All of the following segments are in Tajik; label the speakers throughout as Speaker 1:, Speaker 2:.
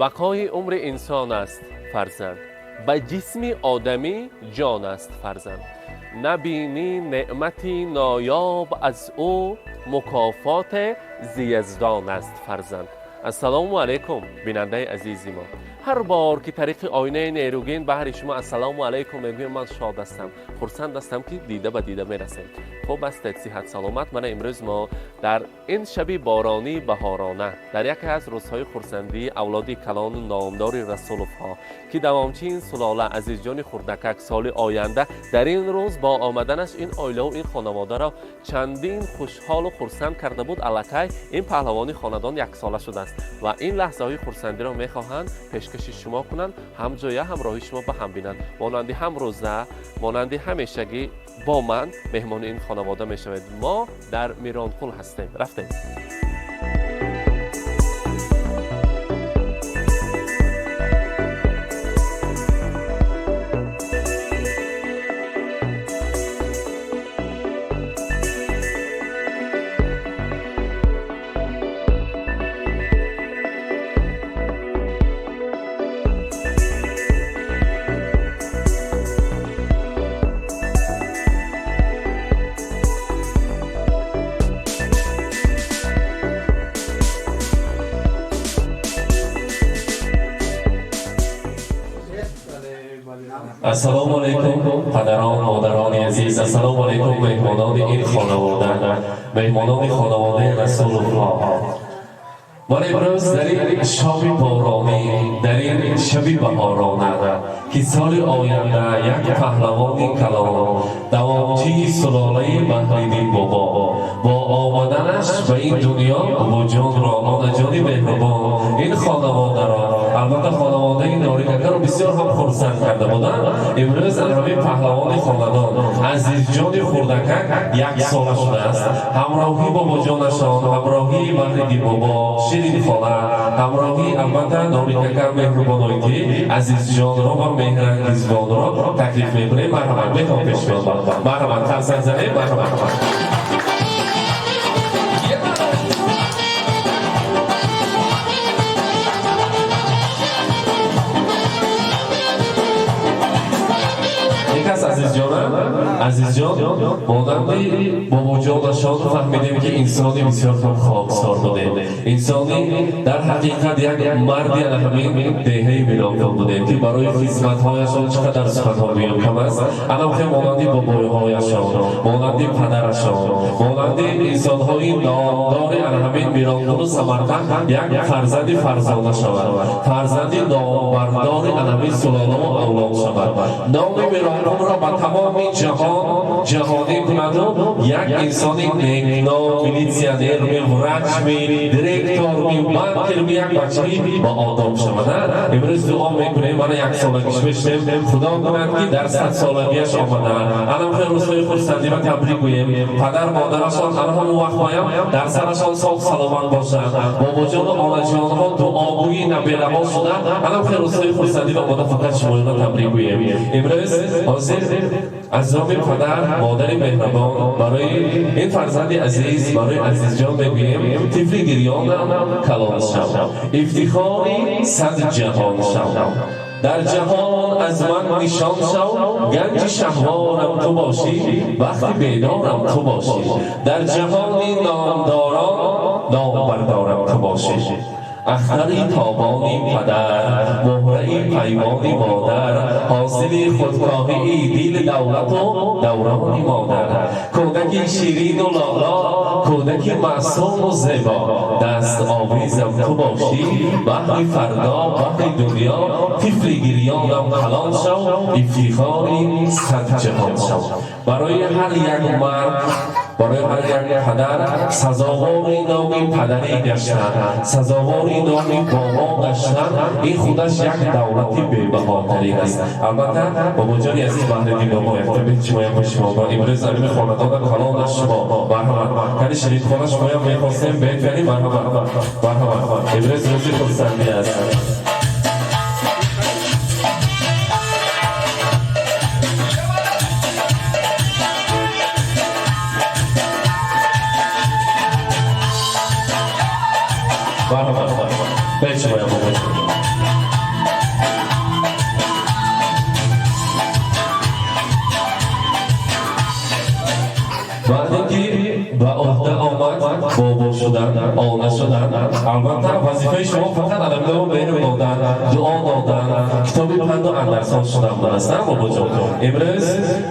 Speaker 1: Бақои умри инсон аст фарзанд, ба ҷисми одамӣ ҷон аст фарзанд. Набинӣ неъмати ноёб аз ӯ, мукофоти зи Яздон аст фарзанд. Ассалому алайкум, бинандаи азизи мо. Ҳар бор ки тариқи оинаи нерӯгин баҳри шумо ассалому алайкум мегӯям, ман шод ҳастам, хурсанд ҳастам, ки дида ба дида мерасем. Хуб ҳастед, сиҳат саломат. Мана имрӯз мо дар ин шаби боронии баҳорона, дар яке аз рӯзҳои хурсандии авлоди калону номдори Расуловҳо, ки давомчии ин сулола Азизҷони хурдакак соли оянда дар ин рӯз бо омаданаш ин оилаву ин хонаводаро чандин хушҳолу хурсанд карда буд, аллакай ин паҳлавони хонадон яксола шудааст ва ин лаҳзаҳои хурсандиро мехоҳанд пешкаши шумо кунанд, ҳамҷоя ҳамроҳи шумо ба ҳам бинанд. Монанди ҳамрӯза, монанди ҳамешагӣ бо ман меҳмони ин хонавода мешавед. Мо дар Миронқул ҳастем. Рафтем. Ассалому алайкум, падарон, модарони азиз. Ассалому алайкум, меҳмонони ин хонавода, меҳмонони хонаводаи Расуловҳо. Ман имрӯз дар ин шоми боронӣ, дар ин шаби баҳорона, ки соли оянда як паҳлавони калон, давомчии сулолаи Баҳриддин бобо бо омаданаш ба ин дунё бобоҷонро, онаҷони меҳрубон, ин хонаводаро, албатта хонаводаи Норикакаро бисёр ҳам хурсанд карда буданд, имрӯз ан ҳамин паҳлавони хонадон Азизҷони хурдакак яксола шудааст. Ҳамроҳӣ бобоҷонашон, ҳамроҳии Баҳриддин бобо, Ширинхола, ҳамроҳии албатта Норикака меҳрубоное, ки Азизҷонро ва Меҳрангизбонро таклиф мекунем. Марҳамат, мехоҳам пешниҳод. Марҳамат, қарсак занем. Марҳамат. Кас Азизҷона, Азизҷон монанди бобоҷонашон фаҳмидем, ки инсони бисёр ҳам хоксор будем, инсони дар ҳақиқат як марди ана ҳамин деҳаи Миронқул будем, ки барои хизматҳояшон чӣ қадар суханҳо гӯям кам аст. Анам хел монанди бобоиҳояшон, монанди падарашон, монанди инсонҳои номдори ана ҳамин Миронқулу Самарқанд як фарзанди фарзона шавад, фарзанди номбардори ана ҳамин сулолаву авлод шавад, номи Миронқулро ба тамоми ҷаҳон ҷаҳонӣ кунаду як инсони некном, милитсионерми, врачми, директорми, банкирми, як бачаи ба одоб шавад. Имрӯз дуо мекунем, мана яксолагиш мешунем, Худо кунад, ки дар садсолагиаш омада анам хел рӯзҳои хурсандӣ ва табрик гӯем. Падар модарашон ана ҳамон вақт моям дар сарашон соғ саломат бошанд, бобоҷону онаҷонҳо дуогӯи набераҳо шуда, анам хел рӯзҳои хурсандӣ ва омада фақат шумоёна табрик гӯем. Имрӯз ҳозир аз номи падар модари меҳрабон барои ин фарзанди азиз, барои Азизҷон мегӯем: тифли гирёнам калон шав, ифтихори сад ҷаҳон шав, дар ҷаҳон аз ман нишон шав, ганҷи шаҳворам ту бошӣ, вақти бедорам ту бошӣ, дар ҷаҳони номдорон номбардорам ту бошӣ. Ахтари тобони падар, муҳраи паймони модар, ҳосили худкоҳии дили давлату даврони модар, кӯдаки ширину лоло, кӯдаки маъсуму зебо, даст овезам ту бошӣ, баҳри фардо, баҳри дунё, тифли гирёнам калон шав, ифтихори сад ҷаҳон шав. Барои ҳар як мард, барои ҳар як падар сазовори номи падарӣ гаштан, сазовори номи бобо гаштан, ин худаш як давлати бебаҳотарин аст. Албатта, бобоҷони азиз Баҳриддин бобо, якта шумоям ба шумо имрӯз амини хонадона калона шумо. Марҳамат, кани Ширинхона, шумоям мехостем бед кани. Марҳамат, марҳамат. Имрӯз рӯзи хурсандӣ аст. Марҳамат, бед шумоям, бобоҷон. Вақте ки ба уҳда омад, бобо шудан, она шудан, албатта, вазифаи шумо фақат аламдао меҳр додан, дуо додан, китоби панду андарсон шудан будааст, на, бобоҷон? Имрӯз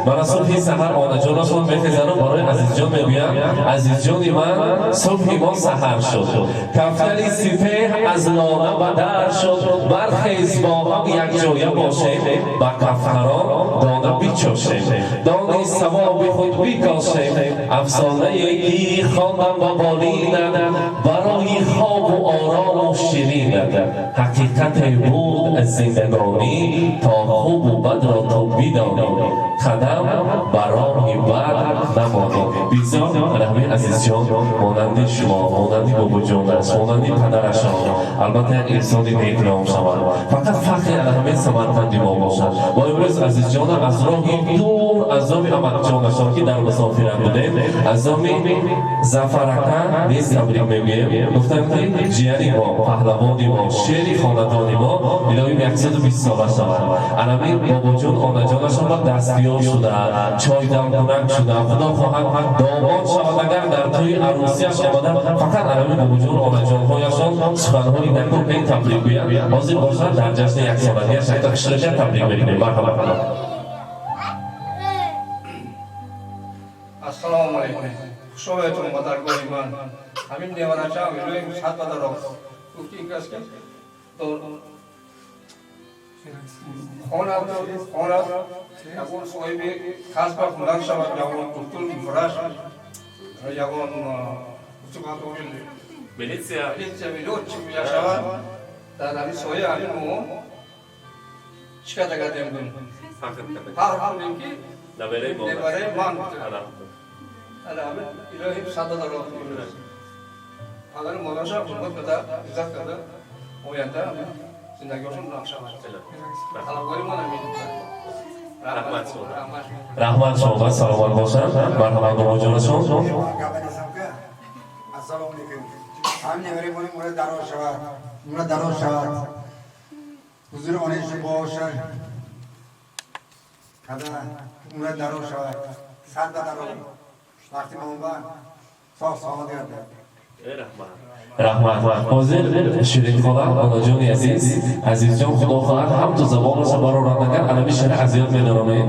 Speaker 1: мана субҳи саҳар онаҷонашон мехезану барои Азизҷон мегӯянд: «Азизҷони ман, субҳи мо саҳар шуд, кафтари сипеҳ аз лона ба дар шуд, бархез, бо ҳам якҷоя бошем, ба кафтарон дона бичошем, дони савоби худ бикошем. Афсонае ки хондам ба болинат, барои хобу орому ширинат, ҳақиқате буд аз зиндагонӣ, то хубу бадро ту бидонӣ, қадам ба роҳи бад намонӣ». Бисёр раҳми Азизҷон монанди шумо, монанди бобоҷонаш, монанди падарашон, албатта, як инсони некном шавад, фақат фахри ана ҳамин Самарқанди мо бошад. Мо имрӯз Азизҷона аз роҳи дур, аз номи амакҷонашон, ки дар мусофират будем, аз номи Зафарака низ табрик мегӯем. Гуфтам, ки ҷияни мо, паҳлавони мо, шери хонадони мо илоҳим 120 сола шавад. Анамин бобоҷон, онаҷонашон ба дастёр шуда, чойдамкунак шуда, худо хоҳад, домод шавад, агар дар тӯи арӯсияш омада, фақат анамин бобоҷон, онаҷонҳояшон суханҳои наку табрик гӯянд. Ҳозир бошад, дар ҷашни яксолагияш якта хушрӯша табрик мекунем. Марҳамат.
Speaker 2: Ассалому алайкум, хуш омадетон ба даргоҳи ман. Ҳамин неварачам илоҳим сад ба дароз. Гуфти ин кас, ки хонад, хонад, ягон соҳиби касба ҳунар шавад, ягон духтур, врач, ягон
Speaker 1: милиция,
Speaker 2: милиция, лётчик шавад. Дар ҳамин соя ҳамин мо чӣ карда гардем, гум фахр кунем, ки набараи ман. Ана ҳамин илоҳим сад ба дароз. Падару модараша ҳурмат карда, иззат карда, оянда зиндагиҳошон нақ шавад. Талабгори ман ҳамин.
Speaker 1: Раҳмат, раҳмат шумо, саломат бошанд. Марҳамат, бобоҷонашон.
Speaker 3: Ассалому алайкум. Ҳамин невари мони умра дароз шавад, умра дароз шавад, ҳузури онаи бошад када, умра дароз шавад, сад ба дароз, вақти момба соғ саломат гардад.
Speaker 1: Раҳмат. Ҳозир Ширинхола, онаҷони азиз, Азизҷон, худо хоҳад, ҳамту забонаша барорад, агар анами шеъра аз ёд медоромед.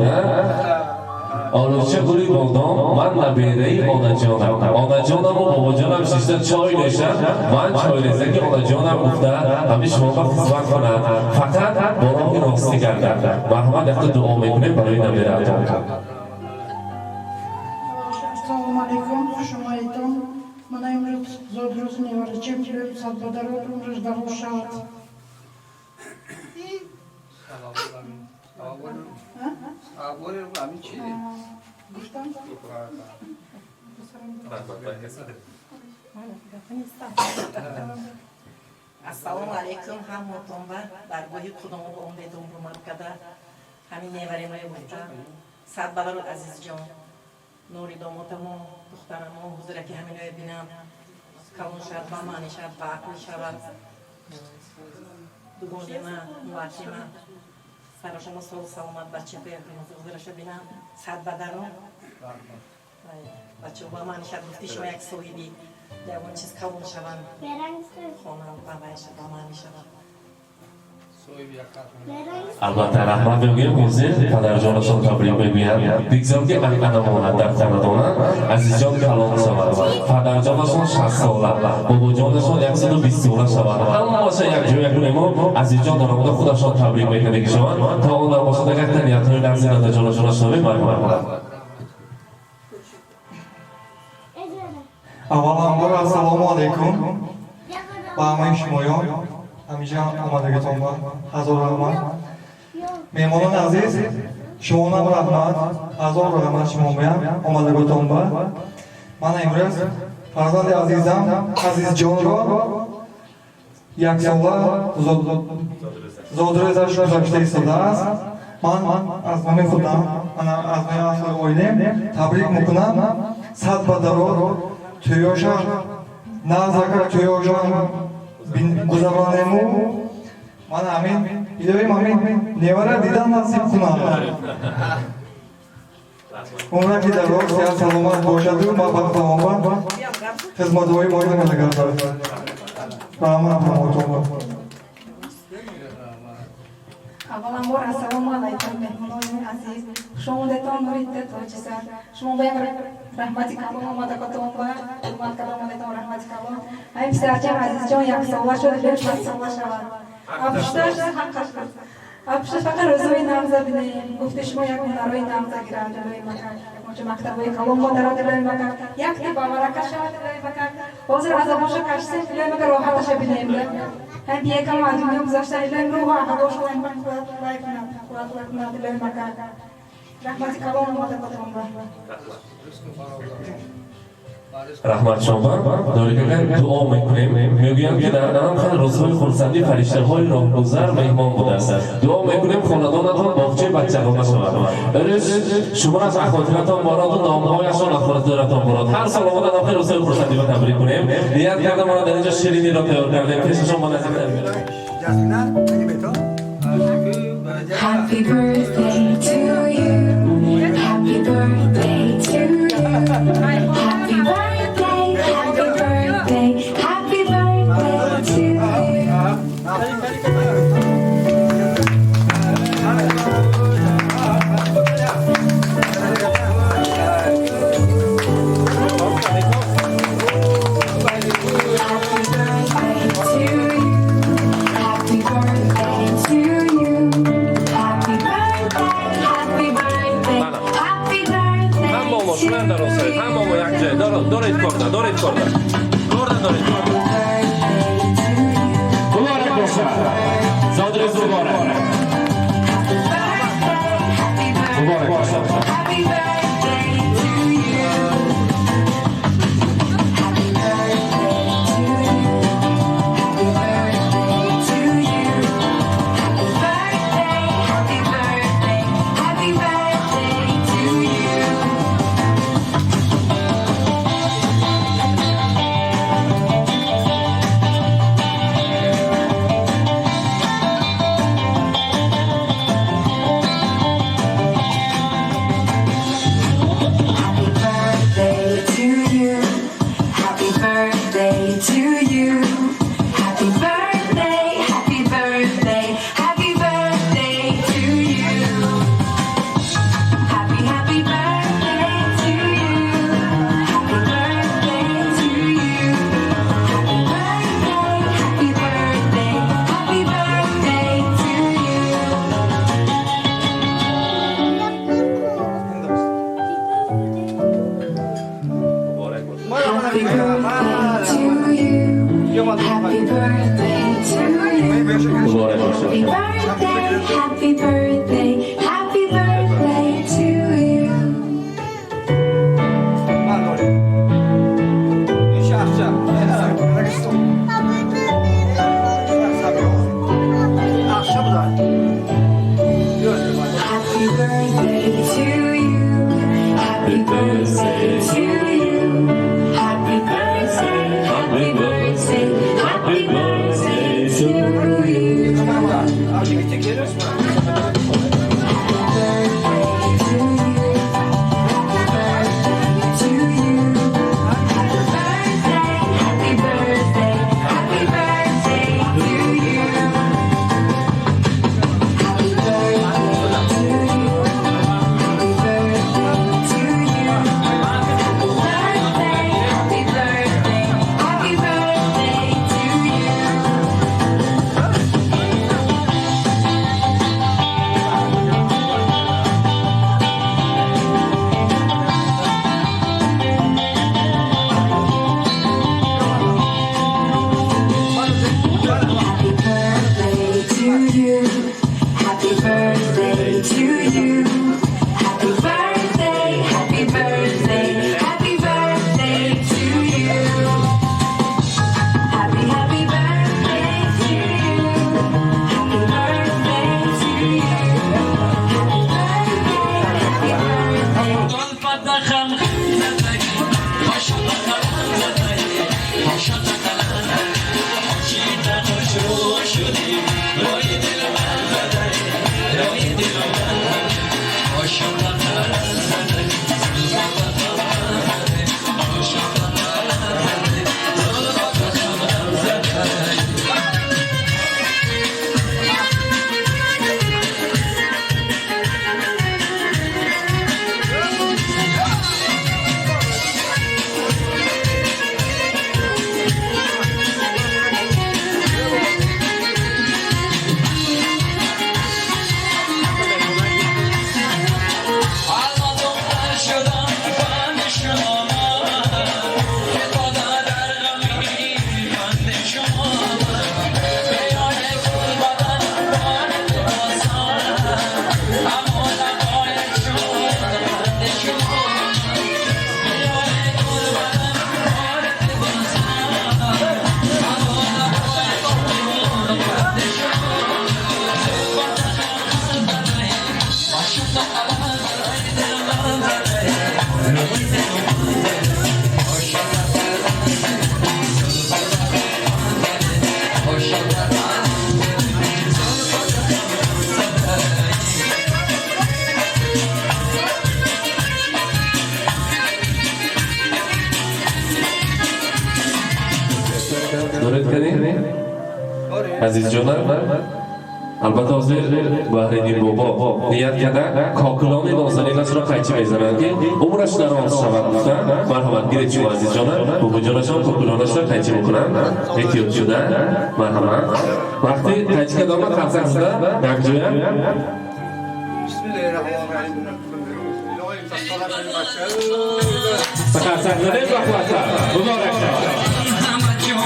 Speaker 1: Олуча гули бодом, ман набераи онаҷонам, онаҷонаму бобоҷонам шишта чой нӯшанд, ман чойрезаки онаҷонам гуфта, ҳамин шумо ба хизмат кунад, фақат бо роҳи ростӣ гардад. Марҳамат, якта дуо мекунем барои набераатон.
Speaker 4: Ассалому алайкум, хуш омадетон. Мана имрӯз зодрӯзи неварачам, илоҳим садбадарод, умраш дароз шавад.
Speaker 2: Талабгори ҳамин чи?
Speaker 4: Гуфтам.
Speaker 5: Ассалому алайкум ҳаммотон. Ба даргоҳи худомо омдедон, ҳурмат карда ҳамин неваремое гуфта, сад баларод, Азизҷон, нури домотамо, духтарамо, ҳузураки ҳаминое бинам, калон шавад, ба маъни шавад, ба ақл шавад. Дугонима, муваккима, сарошамо солу саломат, бачаҳоя ҳузураша бинам, сад бадарон, бачаҳо ба маъни шавад. Гуфти шумо, як соҳиби ягон чиз калон шаванд, хонанд, ба вай ба маъни шаванд.
Speaker 1: Албатта, раҳмат мегӯем. Ҳозир падарҷонашон табрик мегӯянд. Бигзор, ки анъана монад дар хонадона, Азизҷон калон шавад, падарҷонашон 60 сола, бобоҷонашон 120 сола шавад, ҳамаша якҷоя кунему Азизҷон даромада худашон табрик мекунеги шаванд. То он дар бошад, агар ниятҳои нағзи дадаҷонашона шунавем, марҳамат.
Speaker 6: Авваланбор ассалому алайкум ба ҳамаи шумоён, ҳамиҷа омадагитон ба ҳазор раҳмат. Меҳмонони азиз, шумонам раҳмат, ҳазор раҳмат шумоям омадаготон ба. Мана имрӯз фарзанди азизам Азизҷонро яксола зодрӯзаш гузашта истодааст. Ман аз номи худам, аз номи аҳли оилем табрик мекунам. Сад ба дарор, тӯёша назака, тӯёша гузаронему. Ман ҳамин илоҳим ҳамин невара дидан насиб кунам. Умраки дароз, сиҳат саломат бошаду муваффақ, хизматҳои моро накарда. Раҳмат ҳамотонба.
Speaker 7: Авваланбор, ассалому алайкум, меҳмонони азиз, хушомадетон, нурида тоҷиса. Шумо ба як раҳмати калон омадакотон ба ҳурмат карда омадетон, раҳмати калон. Ҳамин писарчам Азизҷон яксола шуд, бел 6сола шавад. Апушташ ҳаққаш, апушташ фақат рӯзҳои нағза бинем. Гуфти шумо, як ҳунарҳои нағза гирад, ҷилои макар, мактабҳои калон бодарад, илои макар, якте ба барака шавад, илои макар. Ҳозир азобоша кашсем, илои макар, роҳаташа бинем. Ҳам якам аз дунё гузашта, илои рӯҳу ақалош лай кунад, қувват кунад, илои макар. Раҳмати калон омада батонба.
Speaker 1: Раҳмат шомар дорикагар. Дуо мекунем. Мегӯянд, ки дар ҳам хел рӯзҳои хурсандӣ фариштаҳои роҳгузар меҳмон будааст. Дуо мекунем, хонадонатон боғчаи бачагона шавад, рӯз шумо аз ахотиратон бороду номҳояшон аз хотиратон бород. Ҳар сол омада ҳам рӯзҳои хурсандӣ ба табрик кунем. Ният кардам, ора дар инҷо шириниро тайёр кардем, пешашон ба наздиктар.
Speaker 8: Happy birthday to you. Happy birthday to you. Happy birthday, happy birthday, happy birthday to you. Happy birthday to you. Happy birthday to you. Happy birthday, happy birthday, happy birthday
Speaker 1: Ҳамамо шунаям дар осоед, ҳамамо як ҷой доред, корда доред, корда корда доред. Муборак бошад, зодрӯз муборак, муборак бошад.
Speaker 8: Happy birthday to you. Happy birthday to you. Happy birthday to you. Happy birthday, happy birthday, happy birthday to you. Happy birthday to you. Happy birthday to you. Happy birthday, happy birthday, happy birthday to you. Happy, happy birthday to you. Happy birthday to you. Happy birthday, happy birthday, happy birthday to you.
Speaker 1: Муборак бошад.
Speaker 8: Happy birthday to you. Happy birthday to you.
Speaker 1: Муборак бошад.
Speaker 8: Happy birthday, happy birthday, happy birthday to you.
Speaker 2: من داریم این شخص. Akşam da.
Speaker 8: Happy birthday to you. Happy birthday to you. Happy birthday, happy birthday, happy birthday to you.
Speaker 1: Доред кани? Азизҷонам, албатта, ҳозир Баҳриддин бобо ният карда, кокулони нозанинашро қайчи мезананд, ки умраш дароз шавад гуфта. Марҳамат, гиред шумо, азизҷонам. Бобоҷонашон кокулонашро қайчи мекунанд, эҳтиёт шуда. Марҳамат, вақти қайчи кардома қарсак зада якҷоя.
Speaker 2: Бисмиллоҳи роҳмони роҳим. Илоҳим, садсола шавӣ, бача.
Speaker 1: Қарсак задед ба қувваттар. Муборак шавад.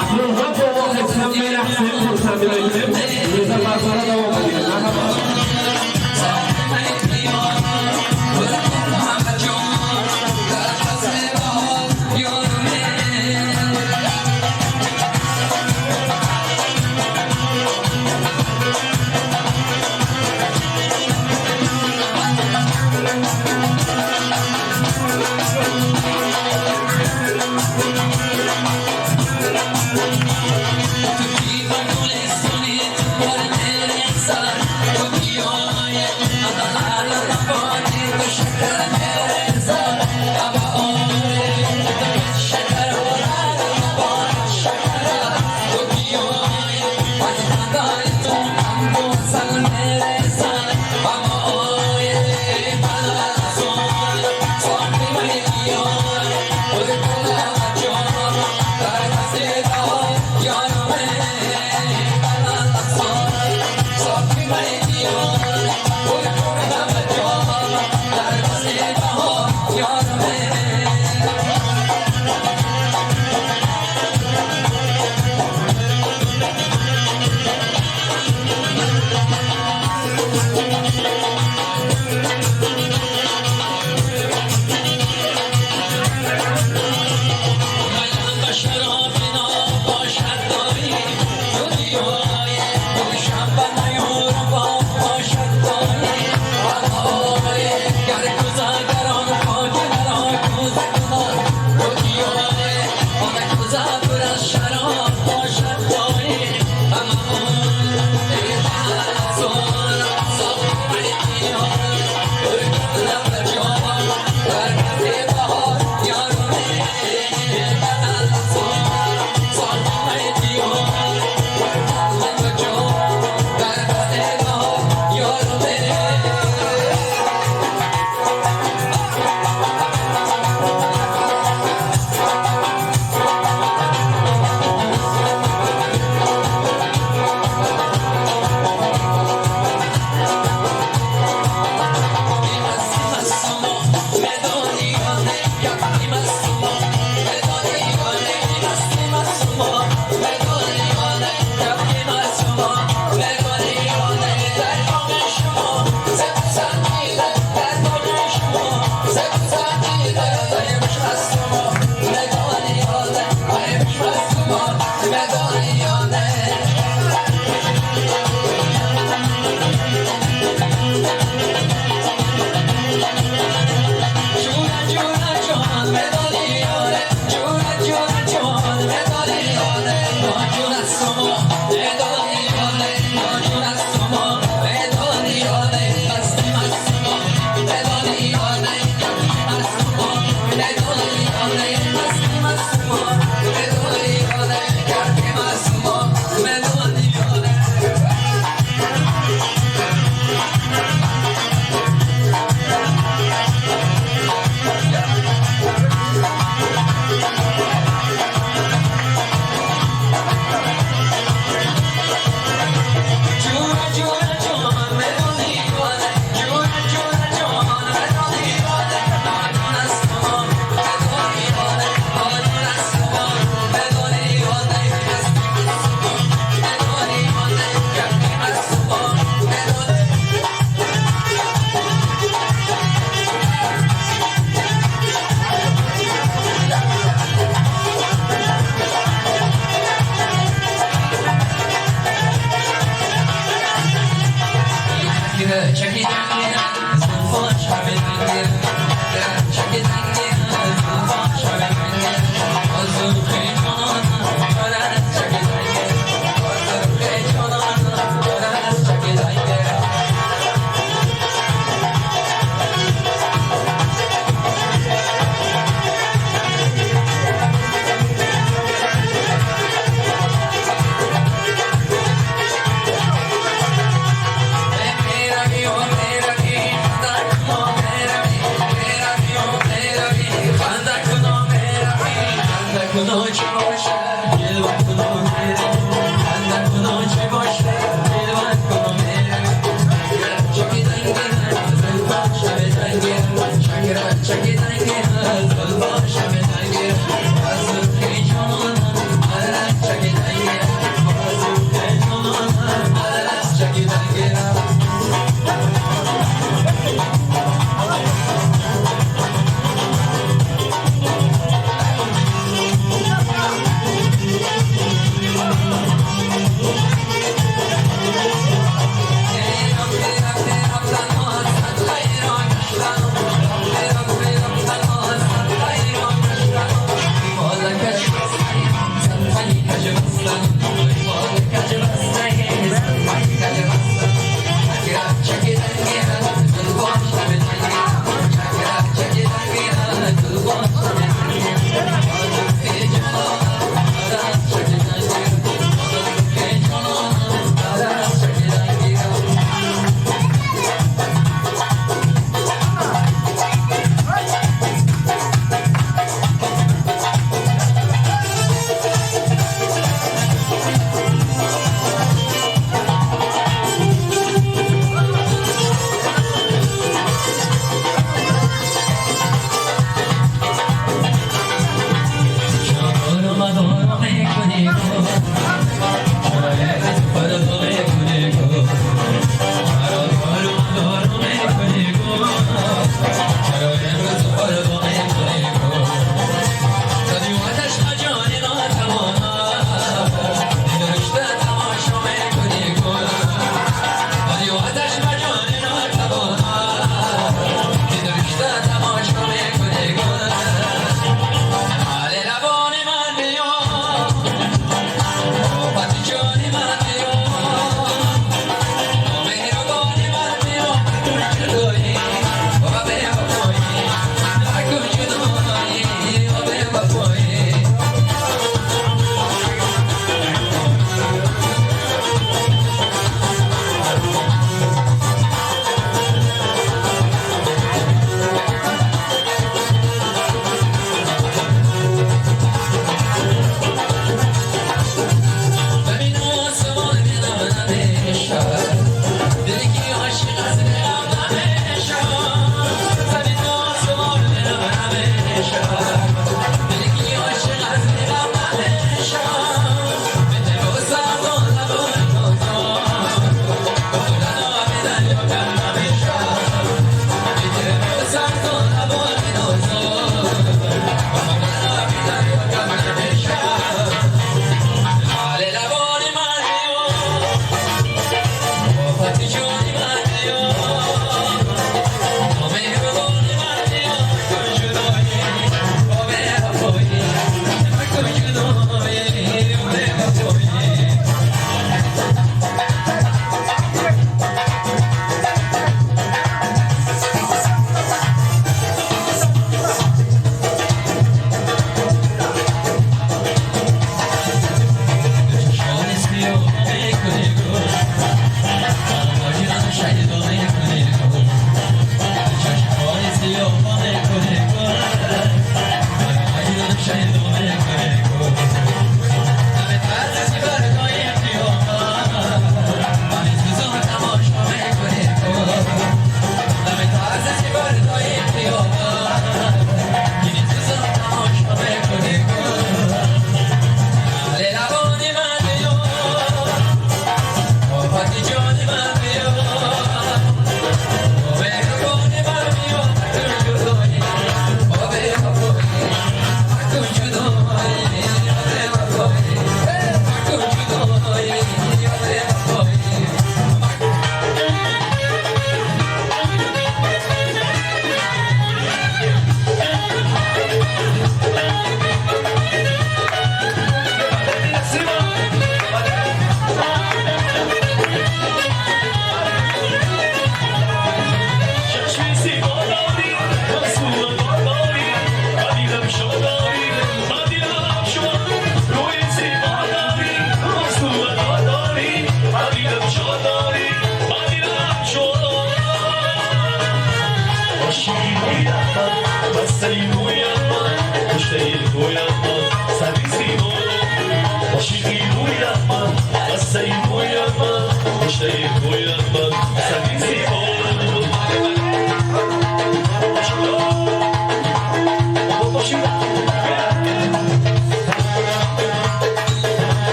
Speaker 1: Акнун ҳам бо мо ҳам мерақсем, хурсандӣ мекунем. Рӯза барпора давом медиҳем. Марҳамат.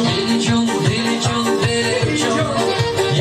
Speaker 9: Deli can, deli can, deli can.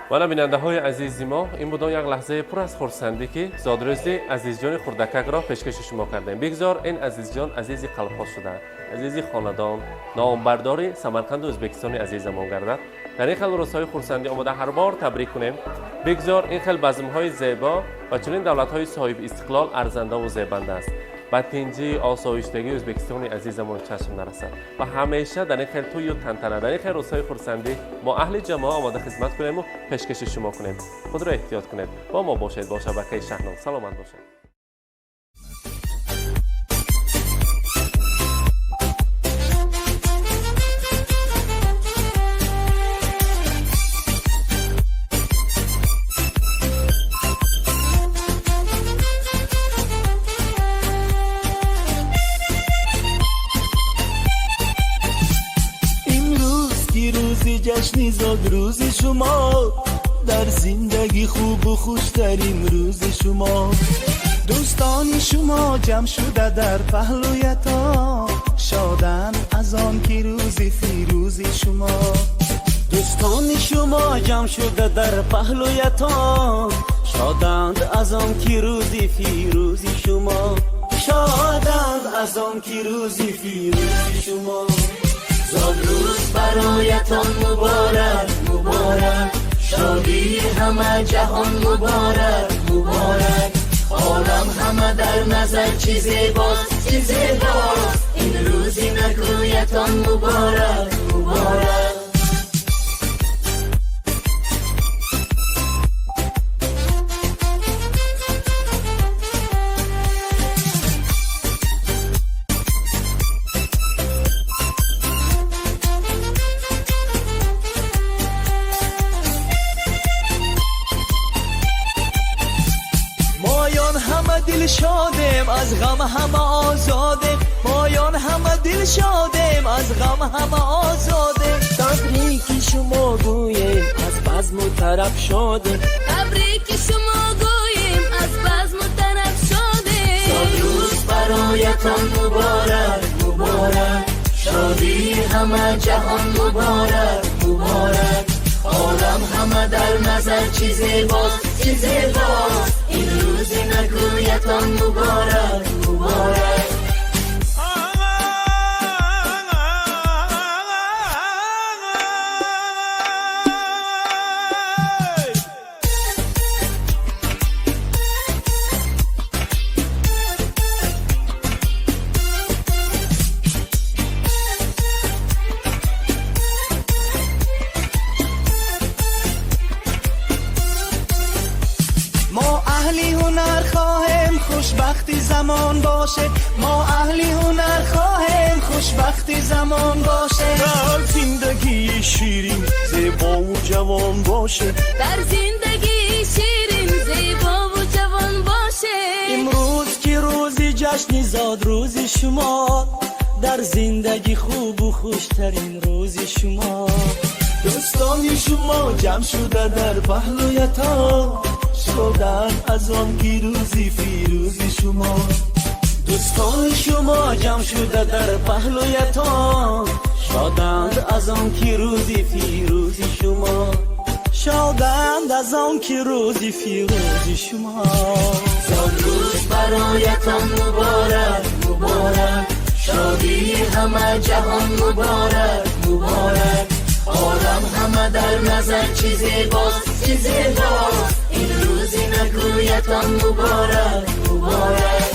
Speaker 1: Вана бинандаҳои азизи мо, ин буд он як лаҳзаи пур аз хурсандӣ, ки зодрӯзи Азизҷони хурдакакро пешкаши шумо кардем. Бигзор ин Азизҷон азизи қалбҳо шуда, азизи хонадон, номбардори Самарқанду Ӯзбекистони азизамон гардад. Дар ин хел рӯзҳои хурсандӣ омода ҳар бор табрик кунем. Бигзор ин хел базмҳои зебо ва чунин давлатҳои соҳиби истиқлол арзандаву зебанда аст. Ба тинҷӣ, осоиштагии Ӯзбекистони азизамон чашм нарасад ва ҳамеша дар ин хел тӯю тантана, дар ин хел рӯзҳои хурсандӣ мо аҳли ҷамоа омода хизмат кунему пешкаши шумо кунем. Худро эҳтиёт кунед, бо мо бошед, бо шабакаи Шаҳнон. Саломат бошед.
Speaker 9: Ҷашни зодрӯзи шумо, дар зиндагӣ хубу хуштарин рӯзи шумо. Дӯстони шумо ҷамъ шуда дар паҳлӯятон, шоданд аз он ки рӯзи фирӯзи шумо. Дӯстони шумо ҷамъ шуда дар паҳлӯятон, шоданд аз он ки рӯзи фирӯзи шумо. Шоданд аз он ки рӯзи фирӯзи шумо.
Speaker 10: Зодрӯз бароятон муборак, муборак, шодии ҳама ҷаҳон муборак, муборак. Олам ҳама дар назар чӣ зебост, чӣ зебост. Ин рӯзи накӯятон муборак, муборак.
Speaker 9: Дилшодем, аз ғам ҳама озодем, моён ҳама дилшодем, аз ғам ҳама озодем. Табрики шумо гӯем, аз базму тараб шодем.
Speaker 8: Табрики шумо гӯем, аз базму тараб шодем.
Speaker 10: Зодрӯз бароятон муборак, муборак, шодии ҳама ҷаҳон муборак, муборак. Олам ҳама дар назар чӣ зебост, чӣ зебост. Ин рӯзи накӯятон муборак, муборак.
Speaker 9: Хушбахти замон боше, мо аҳли ҳунар хоҳем, хушбахти замон боше. Дар зиндагии ширин зебову ҷавон боше.
Speaker 8: Дар зиндагии ширин зебову ҷавон боше.
Speaker 9: Имрӯз ки рӯзи ҷашни зодрӯзи шумо, дар зиндагӣ хубу хуштарин рӯзи шумо. Дӯстони шумо ҷамъ шуда дар паҳлӯятон, шоданд аз он ки рӯзи фирӯзи шумо. Дӯстони шумо ҷамъ шуда дар паҳлӯятон, шоданд аз он ки рӯзи фирӯзи шумо. Шоданд аз он ки рӯзи фирӯзи шумо.
Speaker 10: Зодрӯз бароятон муборак, муборак, шодии ҳама ҷаҳон муборак, муборак. Олам ҳама дар назар чӣ зебост, чӣ зебост. Ин рӯзи накӯятон муборак, муборак.